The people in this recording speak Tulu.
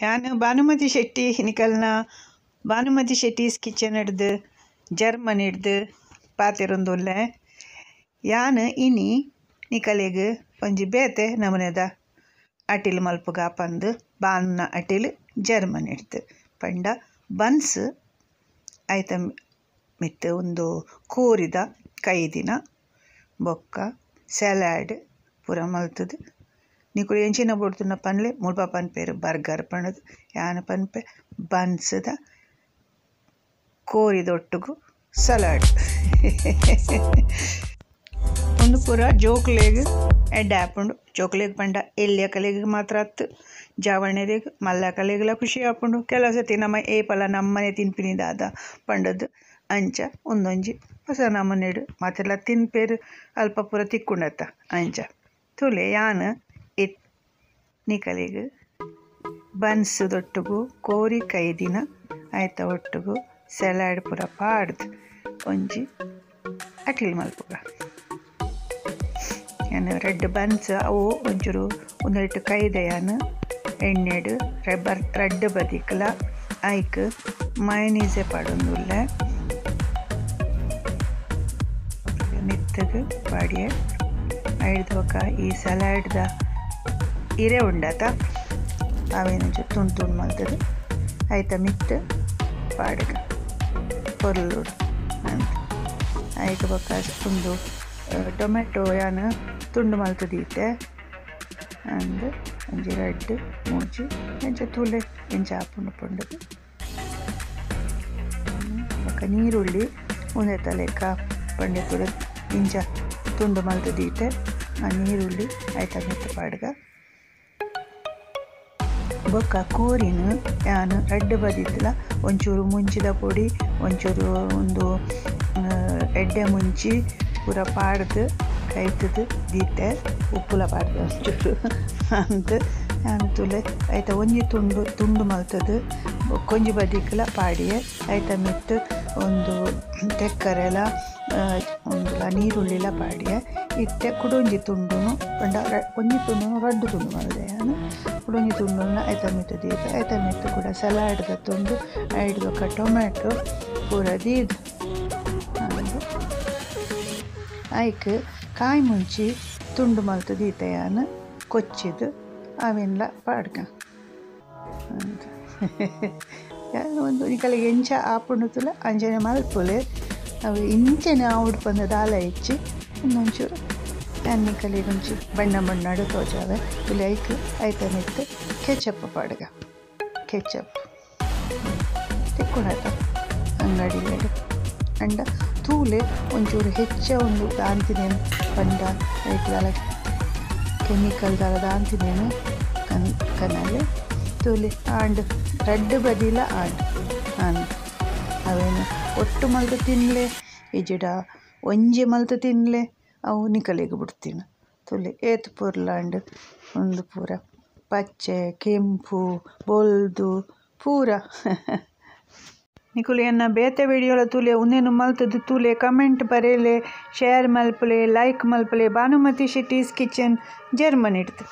ಯಾನ್ ಭಾನುಮತಿ ಶೆಟ್ಟಿ ನಿಕಲ್ನ ಭಾನುಮತಿ ಶೆಟ್ಟೀಸ್ ಕಿಚನ್ ಹಿಡ್ದು ಜರ್ಮನಿ ಹಿಡ್ದು ಪಾತೆರೊಂದುಲ್ಲೆ. ಯಾನ್ ಇನಿ ನಿಕಲೆಗ್ ಒಂಜಿ ಬೇತೆ ನಮೂನೆದ ಅಟಿಲ್ ಮಲ್ಪುಗ ಪಂದ್ ಬಾನ್ನ ಅಟಿಲ್ ಜರ್ಮನಿ ಹಿಡ್ದು ಪಂಡ ಬನ್ಸ್ ಐತ ಮಿತ್ತ್ ಉಂದು ಕೋರಿದ ಕೈದಿನ ಬೊಕ್ಕ ಸಲಾಡ್ ಪೂರ ಮಲ್ತುದು ನಿಕುಲು ಎಂಚಿನ ಬೋಡ್ತುಂಡ ಪನ್ಲೆ ಮುಲ್ಪ ಪನ್ಪೆರ್ ಬರ್ಗರ್ ಪಂಡುದು ಯಾನ್ ಪನ್ಪೆ ಬನ್ಸ್ದ ಕೋರಿದೊಟ್ಟುಗು ಸಲಾಡ್. ಉಂದು ಪೂರ ಜೋಕುಲೆಗ್ ಎಡ್ಡೆ ಆಪುಂಡು. ಜೋಕುಲೆಗ್ ಪಂಡ ಎಲ್ಯಕಲೆಗ್ ಮಾತ್ರ ಅತ್ತ್, ಜವನೆರೆಗ್ ಮಲ್ಲಕಲೆಗ್ಲ ಖುಷಿ ಆಪುಂಡು. ಕೆಲವು ಸರ್ತಿ ನಮ ಏಪಲ ನಮ್ಮನೆ ತಿನ್ಪಿನಿ ದಾದ ಪಂಡುದು ಅಂಚ ಉಂದೊಂಜಿ ಹೊಸ ನಮೂನೆಡ್ ಮಾತೆರ್ಲ ತಿನ್ಪೆರ್ ಅಲ್ಪ ಪೂರ ತಿಕ್ಕುಂಡತ್ತ ಅಂಚ ತೂಲೆ. ಯಾನ್ ನಿಕಲೆಗ್ ಬನ್ಸ್ ದೊಟ್ಟುಗು ಕೋರಿ ಕೈದಿನ ಐತ ಒಟ್ಟುಗು ಸಲಾಡ್ ಪೂರ ಪಾಡ್ದು ಒಂಜಿ ಅಟಿಲ್ ಮಲ್ಪುಗ. ಯಾನ್ ರಡ್ಡ್ ಬನ್ಸ್ ಅವು ಒಂಚೂರು ಉಂದೆಟ್ ಕೈದೆ ಯಾನ್ ಎಣ್ಣೆಡ್ ರಡ್ಡ್ ಬದಿಕ್ಲ ಐಕ್ ಮಯನೀಸೆ ಪಾಡೊಂದುಲ್ಲೆ ಮಿತ್ತಗ್ ಪಾಡ್ಯೆ. ಐಡ್ದ್ ಬೊಕ್ಕ ಈ ಸಲಾಡ್ದ ಇರೆ ಉಂಡತ ಅವೇನೊಂಚೂರು ತುಂಡು ತುಂಡು ಮಲ್ತುದು ಐತ ಮಿತ್ತ್ ಪಾಡುಗ ಪೊರ್ಲುಡು ಅಂದ್. ಐಕ್ ಬೊಕ್ಕ ಉಂದು ಟೊಮೆಟೊ ಯಾನ್ ತುಂಡು ಮಲ್ತ್ ದೀತೆ ಅಂದ್ ಒಂಜಿ ರಡ್ಡ್ ಮೂಜಿ ಅಂಚ ತೂಲೆ ಎಂಚ ಆಪುಂಡು ಪಂಡುದು. ಬೊಕ್ಕ ನೀರುಳ್ಳಿ ಉಂದೆತ ಲೆಕ್ಕ ಪಂಡೆ ಪೂರ ಇಂಚ ತುಂಡು ಮಲ್ತ್ ದೀತೆ ಆ ನೀರುಳ್ಳಿ ಐತ ಮಿತ್ತ್ ಪಾಡುಗ. ಬೊಕ್ಕ ಕೋರಿನ್ ಯಾನ್ ರಡ್ಡ್ ಬದಿತ್ಲ ಒಂಚೂರು ಮುಂಚಿದ ಪೊಡಿ ಒಂಚೂರು ಉಂದು ಎಡ್ಡೆ ಮುಂಚಿ ಪೂರ ಪಾಡ್ದು ಕೈತುದು ದೀತೆ, ಉಪ್ಪುಲ ಪಾಡ್ದು ಒಂಚೂರು ಅಂದ್ ಯಾನ್ ತೂಲೆ ಐತ ಒಂಜಿ ತುಂಡು ತುಂಡು ಮಲ್ತುದು ಬೊಕ್ಕೊಂಜಿ ಬದಿಕ್ಲ ಪಾಡಿಯೆ. ಐತ ಮಿತ್ತ್ ಉಂದು ತೆಕ್ಕರೆಲ ಉಂದುಲ ನೀರುಳ್ಳಿಲ ಪಾಡಿಯೆ. ಇತ್ತೆ ಕುಡೊಂಜಿ ತುಂಡುನು ಪಂಡ ಒಂಜಿ ತುಂಡುನು ರಡ್ಡ್ ತುಂಡು ಮಲ್ದೆ ಯಾನ್. ಕುಡೊಂಜಿ ತುಂಡುನು ಐತ ಮಿತ್ತ್ ದೀತೆ. ಐತ ಮಿತ್ತ್ ಕೂಡ ಸಲಾಡ್ದ ತುಂಡು ಐಡ್ ಬೊಕ್ಕ ಟೊಮೆಟೊ ಪೂರ ದೀದ್ ಐಕ್ ಕಾಯಿ ಮುಂಚಿ ತುಂಡು ಮಲ್ತ್ ದೀತೆ ಯಾನ್ ಕೊಚ್ಚಿದ್ ಅವೆನ್ಲ ಪಾಡ್ಗ. ಒಂದು ನಿಕಲೆಗ್ ಎಂಚ ಆಪುಂಡು ತೂಲ ಅಂಚನೆ ಮಲ್ಪುಲೆ. ಅವು ಇಂಚನೆ ಆವೊಡು ಪಂದ್ ದಾಲ ಇಜ್ಜಿ. ಉಂದೊಂಚೂರು ಯಾನ್ ನಿಕಲೆಗ್ ಒಂಜಿ ಬಣ್ಣ ಬಣ್ಣಡ್ ತೋಜಾವೆ. ತೂಲೆ ಐಕ್ ಐತ ಮಿತ್ತ್ ಕೆಚಪ್ ಪಾಡುಗ. ಕೆಚಪ್ ತಿಕ್ಕುಂಡತ ಅಂಗಡಿಲೆಡ್ ಅಂಡ ತೂಲೆ ಒಂಚೂರು ಹೆಚ್ಚ ಉಂದು ದಾಂತಿನೇನು ಪಂಡ ಐಕ್ ದಾಲ ಕೆಮಿಕಲ್ ದಾಲ ದಾಂತಿನೇನು ಕನಲೆ ತೂಲೆ. ಆಂಡ್ ರಡ್ಡ್ ಬದಿಲ ಆಂಡ್ ಅಂದ್ ಅವೇನು ಒಟ್ಟು ಮಲ್ತ್ ತಿನ್ಲೆ ಇಜ್ಜಿಡ ಒಂಜಿ ಮಲ್ತ್ ತಿನ್ಲೆ ಅವು ನಿಕಲೆಗ್ ಬುಡ್ತಿನ. ತೂಲೆ ಏತ್ ಪೊರ್ಲಾಂಡ್ ಉಂದು ಪೂರ ಪಚ್ಚೆ ಕೆಂಪು ಬೊಲ್ದು ಪೂರ. ನಿಕುಲು ಎನ್ನ ಬೇತೆ ವಿಡಿಯೋಲ ತೂಲೆ ಉಂದೆನ್ ಮಲ್ತುದು ತೂಲೆ, ಕಮೆಂಟ್ ಬರೆಲೆ, ಶೇರ್ ಮಲ್ಪುಲೆ, ಲೈಕ್ ಮಲ್ಪುಲೆ. ಭಾನುಮತಿ ಶೆಟ್ಟೀಸ್ ಕಿಚನ್ ಜರ್ಮನಿ ಹಿಡ್ದು.